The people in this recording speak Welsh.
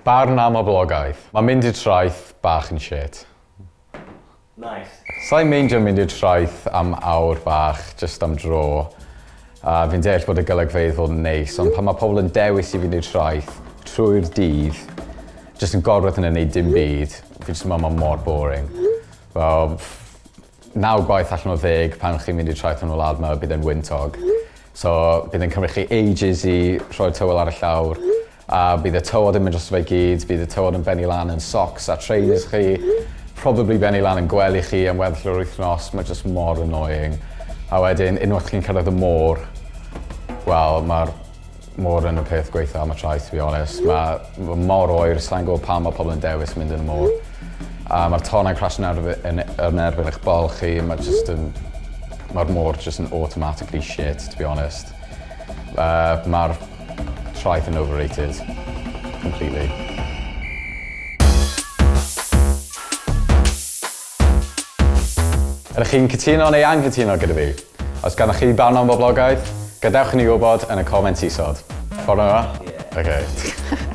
Barn am boblogaeth. Mae mynd i'r traeth bach yn shit. Nice. Sa'n meindio mynd i'r traeth am awr bach, just am dro. A fi'n deall bod y golygfeydd fod yn neis, ond pan mae pobl yn dewis i fynd i'r traeth trwy'r dydd, just yn gorfod yn neud dim byd, fi jyst yn meddwl mae mor boring. Fel, 9 gwaith allan o 10 pan chi'n mynd i'r traeth yn y wlad yma, bydd e'n wyntog. So, bydd e'n cymryd chi ages i rhoi'r tywel ar y llawr, a bydd y tywod yn mynd dros fe gyd, bydd y tywod yn benni lan yn socks a trainers chi, probably benni lan yn gwely chi am weddill yr wythnos, mae just mor annoying. A wedyn, unwaith chi'n cyrraedd y môr, wel, mae'r môr yn y peth gweitha am y traeth, to be honest. Mae mor oer, sa'n gwybod pam mae pobl yn dewis mynd yn y môr. A mae'r tonnau'n crashio'n yn erbyn eich bol chi, mae just yn... Mae'r môr just yn automatically shit, to be honest. Mae'r traeth yn overrated, completely. Ydych chi'n cytuno neu anghytuno gyda fi? Os ganddoch chi barn am boblogaeth, gadewch i ni wybod yn y comments isod. Ffordd yma? Yeah. Okay.